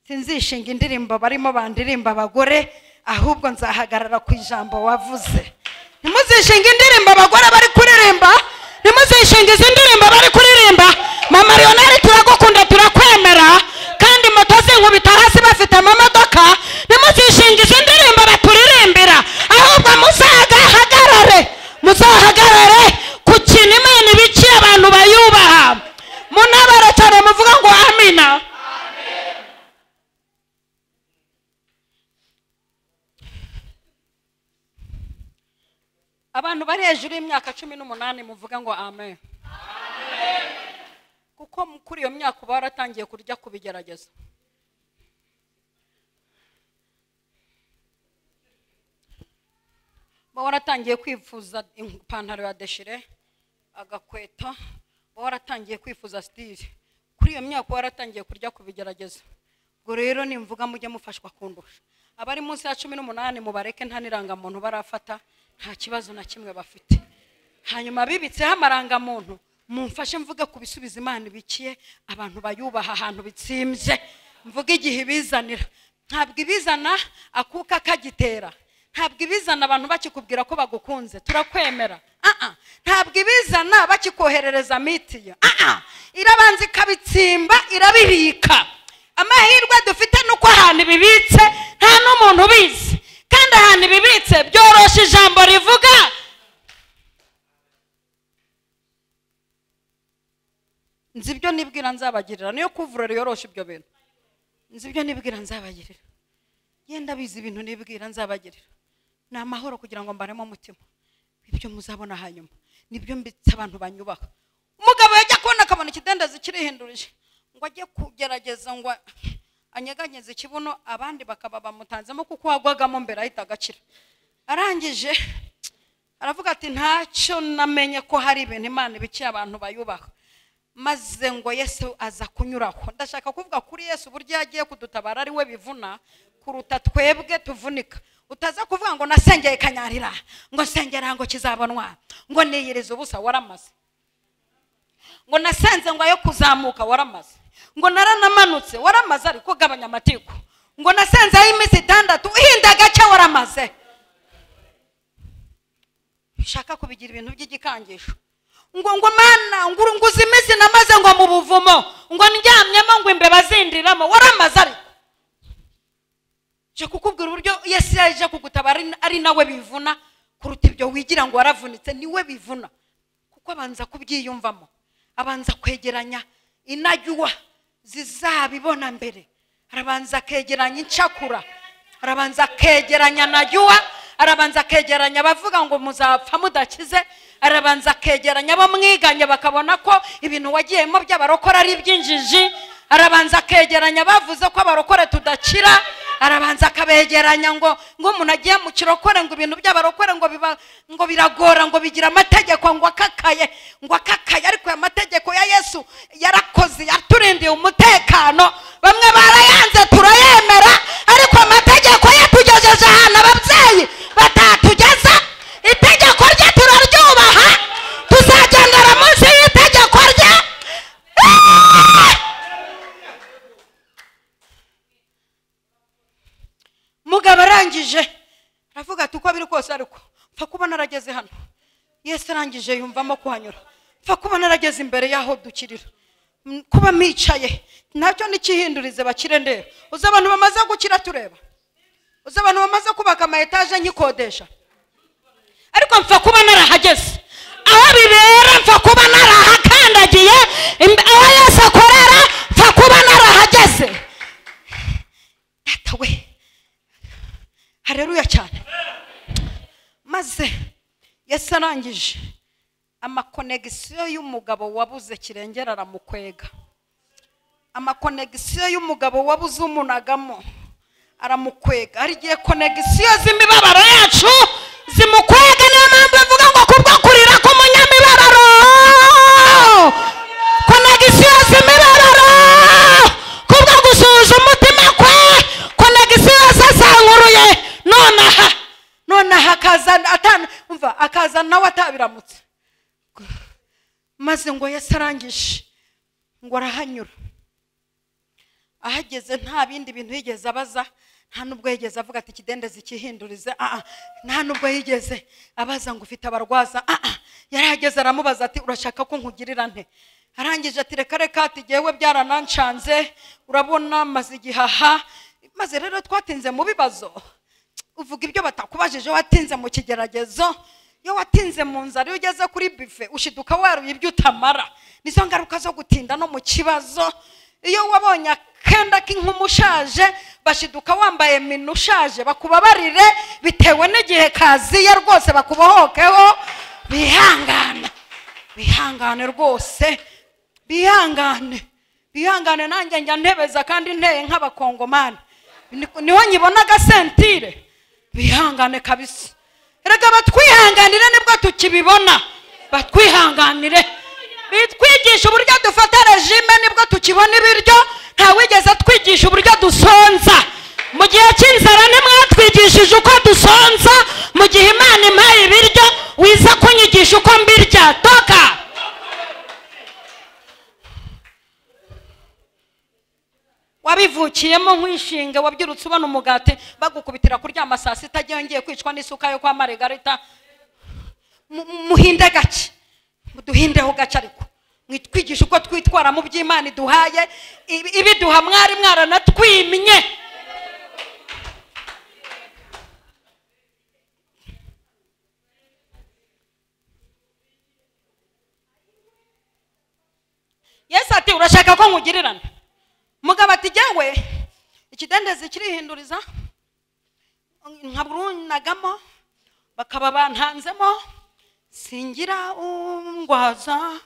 Sinzishinga indirimbo barimo bandirimba abagore, ahubwo nzahagarara ku ijambo wavuze. Ntimuzishinga indirimbo abagore bari kuririmba, ntimuzishinga izi ndirimbo bari kuririmba. Mama Lionel turagukunda, turakwemera, kandi moto zinkubita hasi bafite amamodoka. Ntimuzishinga izi ndirimbo baturirimbira, ahubwo muzahagarare, muzahagarare ku kintu Imana ibikiye abantu bayubaha. Munabara cyane muvuga ngo amina. Abantu bari hejuru y'imyaka 18 muvuga ngo amen. Kuko kuri iyo myaka uba waratangiye kurya kubigerageza. Uba waratangiye kwifuza ipantaro ya deshire, agakweto, uba waratangiye kwifuza style. Kuri iyo myaka uba waratangiye kurya kubigerageza. Ubwo rero nimvuga mujye mufashwa kundusha. Abari munsi ya 18 mubareke, nta n'irangamuntu barafata, nta kibazo na kimwe bafite. Hanyuma bibitseho amarangamuntu, mumfashe mvuge ku bisubizo Imana ibikiye abantu bayubaha ahantu bitsimbye. Mvuge igihe ibizanira. Ntabwo ibizana akuka kagitera, ntabwo ibizana abantu bakikubwira ko bagukunze, turakwemera. Ntabwo ibizana bakikoherereza mitiyo. Irabanza ikabitsimba, irabibika. Amahirwe dufite nuko ahantu bibitse nta n'umuntu ubizi, kandi ahantu bibitse byoroshe ijambo rivuga. Nzi ibyo nibwira nzabagirira, niyo kuvura yoroshe ibyo bintu. Nzi ibyo nibwira nzabagirira, yenda bizi ibintu nibwira nzabagirira. Ni amahoro kugira ngo mbaremo umutima. Ibyo muzabona hanyuma nibyo mbitse abantu banyubaha. Umugabo yajya kubona akabona ikidendezi kirihindurije, ngo ajye kugerageza ngo anyeganyeze ikibuno, abandi bakaba bamutanzemo kuko wagwagamo mbere ahita agakira. Arangije aravuga ati ntacyo namenye ko hari ibintu Imana ibikiye abantu bayubaha. Maze ngo Yesu aza kunyuraho. Ndashaka kuvuga kuri Yesu uburyo yagiye kudutabara ari we bivuna kuruta twebwe tuvunika. Utaza kuvuga ngo nasengeye kanyarira, ngo nsengera ngo kizabonwa, ngo niyirize ubusa, waramaze. Ngo nasenze ngo ayo kuzamuka, waramaze. Ngo naranamanutse, waramaze, ariko gabanya amatiku. Ngo nasenze aho iminsi 6 uhinda gace, waramaze. Ushaka kubigira ibintu by'igikangisho. Ngo ngo mana ngo nguze iminsi namaze ngo mu buvumo, ngo ndyamyemo ngo imbeba zindiramo, waramaze. Ariko je kukubwira uburyo Yesu yaje kugutabara ari nawe bivuna kuruta ibyo wigira ngo waravunitse, niwe bivuna. Kuko abanza kubyiyumvamo, abanza kwegeranya inajywa zizabibona mbere, arabanza kegeranya incakura, arabanza kegeranya najywa, arabanza kegeranya abavuga ngo muzapfa mudakize, arabanza kegeranya abamwiganye bakabona ko ibintu wagiyemo by'abarokora ari iby'injiji, arabanza kegeranya bavuze ko abarokore tudakira, arabanza akabegeranya ngo umuntu agiye mu kirokore ngo ibintu by'abarokore ngo biba ngo biragora, ngo bigira amategeko, ngo akakaye, ngo akakaye. Ariko aya mategeko ya Yesu yarakoze, yaturindiye umutekano. Bamwe barayanze turayemera, ariko amategeko yatugejeje ahantu ababyeyi batatugeza. Itegeko rye turaryubaha, tuzagendera munsi y'itegeko rye. Mugabo arangije aravuga ati uko biri kose ariko mfa kuba narageze hano. Yesu arangije yumvamo kuhanyura, mfa kuba narageze imbere y'aho dukirira, kuba micaye nacyo nikihindurize bakire ndeba. Uzi abantu bamaze gukira tureba, uzi abantu bamaze kubaka ama etaje nyikodesha, ariko mfa kuba narahageze aho bibera, mfa kuba narahakandagiye aho Yesu akorera, mfa kuba narahageze. Data we, haleluya cyane. Maze Yesu arangije amakonegisiyo y'umugabo wabuze kirengera aramukwega, amakonegisiyo y'umugabo wabuze umunagamo Aramukwega. Hari igihe konegisiyo z'imibabaro yacu zimukwega. Niyo mpamvu avuga ngo kubwo kurira k'umunyamibabaro, konegisiyo z'imibabaro, kubwo gusuhuza umutima kwe, konegisiyo zasanguruye. Nonaha akaza akaza nawe atabiramutse. Maze ngo Yesu arangije ngo arahanyura. Ahageze nta bindi bintu yigeze abaza, nta nubwo yigeze avuga ati ikidendezi kihindurize, nta nubwo yigeze abaza ngo ufite abarwaza, yarahageze aramubaza ati urashaka ko nkugirira nte? Arangije ati reka reka, ati jyewe byaranancanze, urabona maze igihaha. Maze rero twatinze mu bibazo, uvuga ibyo batakubajije, watinze mu kigeragezo, iyo watinze mu nzara, iyo ugeze kuri bife ushiduka waruye ibyo utamara. Nizo ngaruka zo gutinda no mu kibazo. Iyo wabonye akenda k'inkumi ushaje, bashiduka wambaye minu ushaje, bakubabarire bitewe n'igihe kaziye rwose, bakubohokeho. Bihangane, bihangane rwose, bihangane, bihangane. Nanjye njya ntebeza kandi nteye nk'abakongomani, niho nyibona agasentire. Bihangane kabisa. Erega batwihanganire nibwo tukibibona, batwihanganire, bitwigisha uburyo dufata regime nibwo tukibona ibiryo. Ntawigeze atwigisha uburyo dusonza. Mu gihe cy'inzara ntimwatwigishije uko dusonza. Mu gihe Imana impaye ibiryo wiza kunyigisha uko mbirya. Toka. Wabivukiyemo nk'ishinga, wabyirutse ubona umugati bagukubitira kuryama saa sita, ngiye kwicwa n'isuka yo kwa Margarita. Muhinde gake, muduhindeho gake, ariko mwitwigisha uko twitwara mu by'Imana iduhaye. Ibiduha mwari mwaranatwimye. Yesu ati urashaka ko nkugirirana? Mugabo ati jyewe ikidendezi kirihinduriza, nkaburunagamo bakaba bantanzemo, singira ungwaza,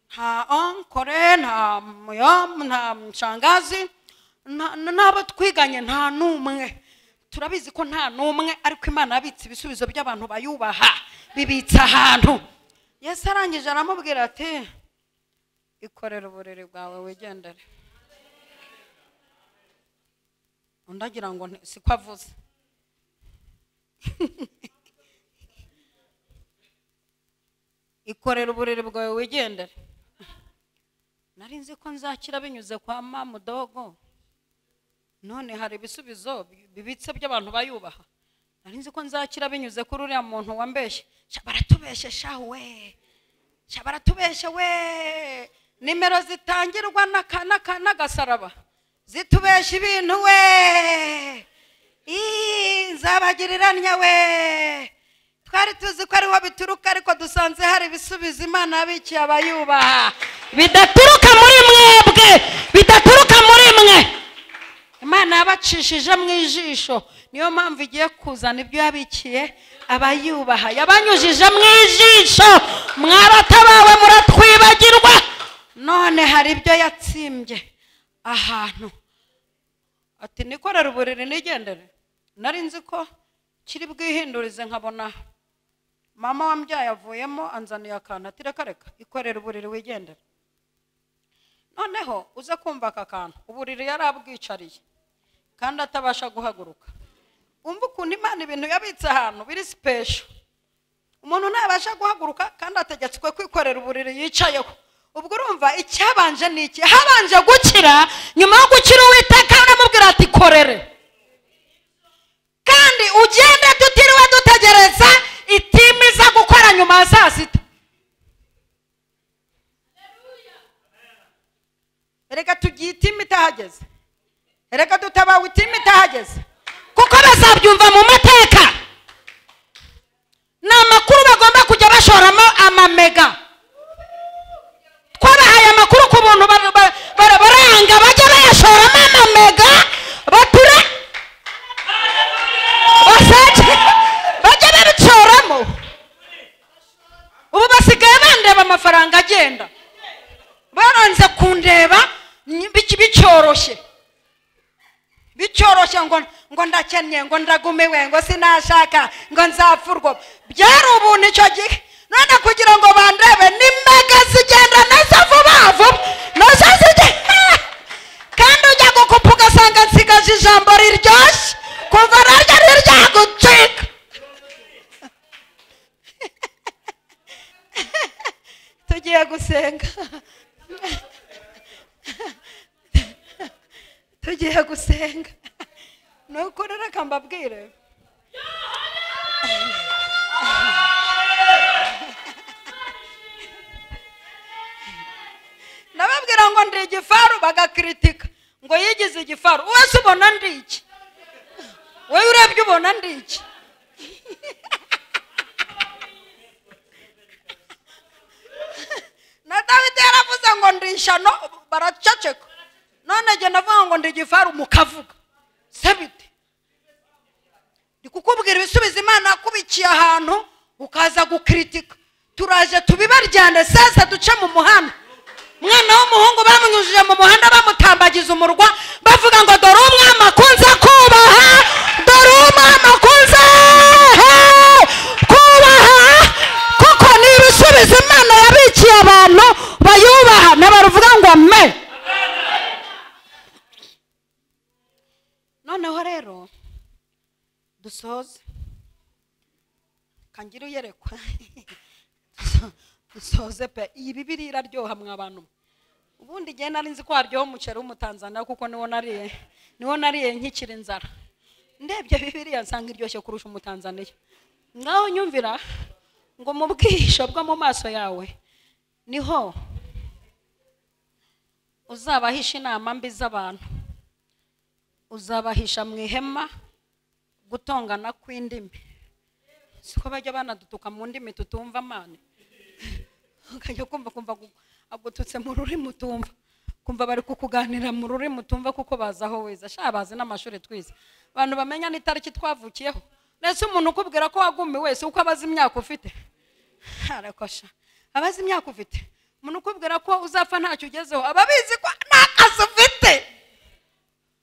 nta onkore, nta muyom, nta mshangazi, n'abo twiganye nta n'umwe. Turabizi ko nta n'umwe, ariko Imana yabitse ibisubizo by'abantu bayubaha, bibitse ahantu. Yesu arangije aramubwira ati ikorere uburiri bwawe wigendere. Undi agira ngo siko avuze. Ikorere uburiri bwawe wigendere. Nari nzi ko nzakira binyuze kwa mamudogo, none hari ibisubizo bibitse by'abantu bayubaha. Nari nzi ko nzakira binyuze kuri uriya muntu wambeshye. Baratubeshye shahu we, baratubeshye we. Nimero zitangirwa n'agasaraba zitubeshya ibintu we. Nzabagiriranya we. Twari tuzi ko ariho bituruka, ariko dusanze hari ibisubizo Imana yabikiye abayubaha, bidaturuka muri mwebwe, bidaturuka muri mwe. Imana yabacishije mu ijisho, niyo mpamvu igiye kuzana ibyo yabikiye abayubaha. Yabanyujije mu ijisho, mwaratabawe muratwibagirwa. None hari ibyo yatsimbye ahantu. Ati nikorere uburiri nigendere. Nari nzi ko kiri bwihindurize, nkabona mama wambyaye avuyemo anzaniye akantu, ati reka reka, ikorere uburiri wigendere. Noneho uze kumva aka kantu, uburiri yarabwicariye kandi atabasha guhaguruka. Umva ukuntu Imana ibintu yabitse ahantu biri special. Umuntu ntabasha guhaguruka kandi ategetswe kwikorera uburiri yicayeho. Ubwo urumva icyabanje ni iki? Habanje gukira. Nyuma yo gukira Uwiteka aramubwira ati korere, kandi ugende tutiriwe dutegereza itimiza gukora nyuma ya saa sita. Reka tugiye itimi itahageze, reka dutabawe itimi itahageze, kuko bazabyumva mu mateka. Ni amakuru bagomba kujya bashoramo amamega. Twabahaye amakuru ku buntu baranga, bajya bayashoramo amamega, bature bajya babishoramo. Ubu basigaye bandeba amafaranga agenda, baranze kundeba bicyoroshye, Bicyoroshye ngo ndakennye, ngo ndagumiwe, ngo sinashaka, ngo nzapfurwa. Byari ubuntu icyo gihe. None kugira ngo bandebe ni mega zigenda nazo vuba vuba, nazo zigenda. Kandi ujya gukupa ugasanga nsigaje ijambo riryoshye, kuva naryo riryagucika. Tugiye gusenga. Tugiye gusenga. Nukuri reka mbabwire. Nababwira ngo ndi igifaru bagakritika ngo yigize igifaru. Wese ubona ndi iki? Wowe urebye ubona ndi iki? Na Dawidi yaravuze ngo ndi ishano baraceceka. None jye ndavuga ngo ndi igifaru mukavuga. Sebite. Ndi kukubwira ibisubizo Imana yakubikiye ahantu ukaza gukritika. Turaje tubibaryane sasa duce mu muhanda. Mwana w'umuhungu bamunyujije mu muhanda bamutambagiza umurwa bavuga ngo dore umwami akunze kubaha, dore umwami akunze kubaha, kuko ni ibisubizo Imana yabikiye abantu bayubaha. N'abaruvuga ngo amen. Noneho rero dusoze kangira uyerekwa. Dusoze pe. Iyi Bibiliya iraryoha mwa bantu. Ubundi gihe nari nzi ko haryoha umuceri w'umutanzania kuko niwo nariye nkikiri inzara. Ndebye Bibiliya nsanga iryoshye kurusha umutanzania. Ngaho nyumvira ngo mu bwihisho bwo mu maso yawe niho uzabahisha inama mbi z'abantu, uzabahisha mu ihema gutongana kw'indimi. Siko bajya banadutuka mu ndimi tutumva amane. Ukajya kumva agututse mu rurimi utumva, kumva bari kukuganira mu rurimi utumva kuko baza aho wize. Sha bazi n'amashuri twize, abantu bamenya n'itariki twavukiyeho. Nese umuntu ukubwira ko wagumi wese uko abazi imyaka ufite, arakosha abazi imyaka ufite. Umuntu ukubwira ko uzapfa ntacyo ugezeho ababizi ko nta kazi ufite,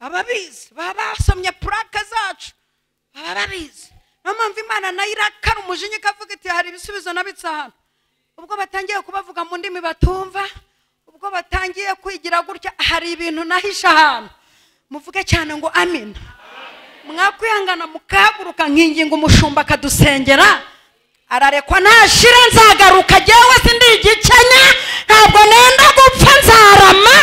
ababizi baba basomye plaque zacu, baba babizi. Niyo mpamvu Imana nayo irakara umujinya ikavuga iti hari ibisubizo nabitse ahantu. Ubwo batangiye kubavuga mu ndimi batumva, ubwo batangiye kwigira gutya, hari ibintu nahisha ahantu. Muvuge cyane ngo amen. Mwakwihangana mukahaguruka nkinginga umushumba akadusengera, ararekwa ntashira nzagaruka. Jyewe sindi igikenya, ntabwo nenda gupfa nzarama.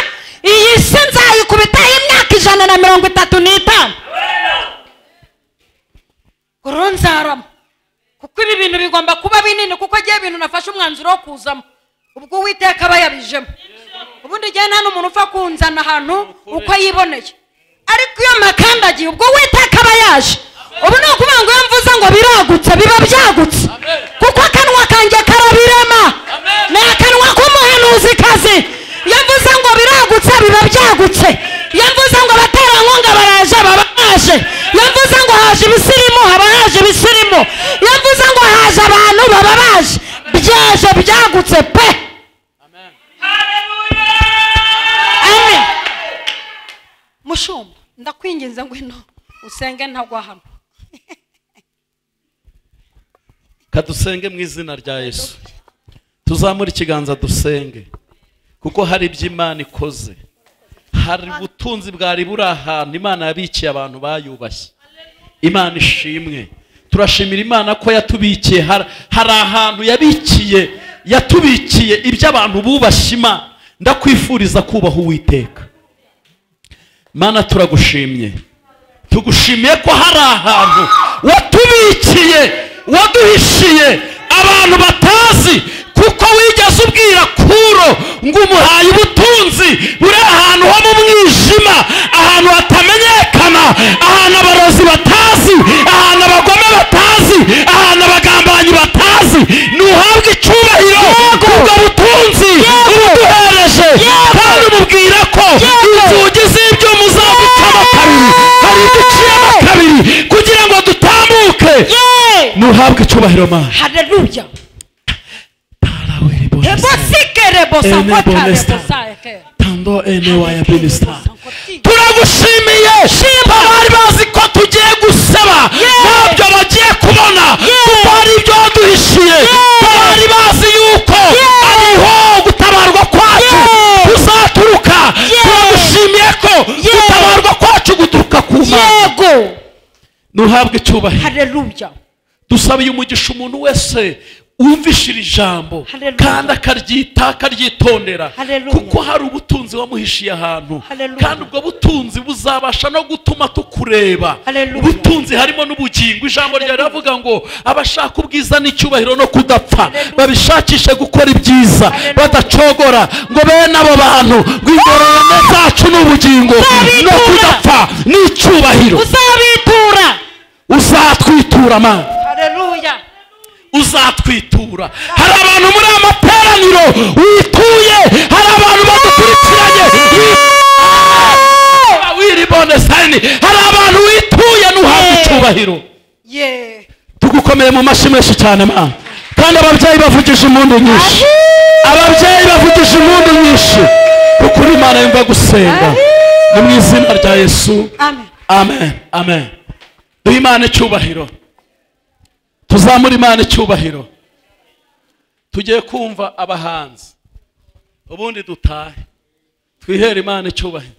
Iyi si nzayikubitaho imyaka 135. Goro nzarama. Kuko ibi bintu bigomba kuba binini, kuko agiye ibintu nafashe umwanzuro wo kuzamo ubwo Uwiteka aba yabijemo. Ubundi gihe nta n'umuntu upfa kunzana ahantu uko yiboneye, ariko iyo makandagiye ubwo Uwiteka aba yaje. Ubu ni ukuvuga ngo iyo mvuze ngo biragutse biba byagutse, kuko akanwa kanjye karabirema. Ni akanwa k'umuhanuzikazi. Iyo mvuze ngo biragutse biba byagutse. Iyo mvuze ngo abaterankunga baraje baba baje. Iyo mvuze ngo haje ibisirimu haba haje ibisirimu. Iyo mvuze ngo haje abantu baba baje. Byaje byagutse pe. Amen. Amen. Mushumba ndakwinginze ngwino usenge ntagwa hano. Kadusenge mu izina rya Yesu. Tuzamure ikiganza dusenge, kuko hari ibyo Imana ikoze. Hari ubutunzi bwari buri ahantu Imana yabikiye abantu bayubashye. Imana ishimwe. Turashimira Imana ko yatubikiye. Hari ahantu yabikiye, yatubikiye ibyo abantu bubashye Imana. Ndakwifuriza kubaha Uwiteka. Mana turagushimye, tugushimiye ko hari ahantu watubikiye, waduhishiye abantu batazi, kuko wigeze ubwira Kuro ngo umuhaye ubutunzi buri ahantu ho mu mwijima, ahantu hatamenyekana, ahantu abarozi batazi, ahantu abagome batazi, ahantu abagambanyi batazi. Nuhabwe icyubahiro kubwo butunzi ubuduhereje, kandi umubwira ko inzugi z'ibyuma uzazicamo kabiri, hari uduciyemo kabiri kugira ngo dutambuke. Nuhabwe icyubahiro Mana. Haleluya. Turagushimiye. Abari bazi ko tugiye gusaba ntabyo bagiye kubona, kuko hari ibyo waduhishiye. Bari bazi yuko ariho gutabarwa kwacu kuzaturuka. Turagushimiye ko gutabarwa kwacu guturuka ku Mana. Yego. Nuhabwe icyubahiro. Haleluya. Dusabiye umugisha umuntu wese wumvishira ijambo kandi akaryita akaryitondera, kuko hari ubutunzi wamuhishiye ahantu, kandi ubwo butunzi buzabasha no gutuma tukureba. Ubutunzi harimo n'ubugingo. Ijambo ryawe riravuga ngo abashaka ubwiza n'icyubahiro no kudapfa babishakishe gukora ibyiza badacogora, ngo bene abo bantu ngo ingororano zacu n'ubugingo no kudapfa n'icyubahiro. Uzabitura, uzatwitura Mana. Haleluya. Uzatwitura. Hari abantu muri amateraniro wituye, hari abantu badukurikiranye wiribone sayini, hari abantu wituye nuhabwa icyubahiro. Tugukomeye mu mashyi menshi cyane Mana. Kandi ababyeyi bavugije impundu nyinshi, ababyeyi bavugije impundu nyinshi, kuko uri Imana yumva gusenga. Ni mu izina rya Yesu, amen, amen. Duhe Imana icyubahiro, tuzamure Imana icyubahiro. Tugiye kumva abahanzi, ubundi dutahe twihere Imana icyubahiro.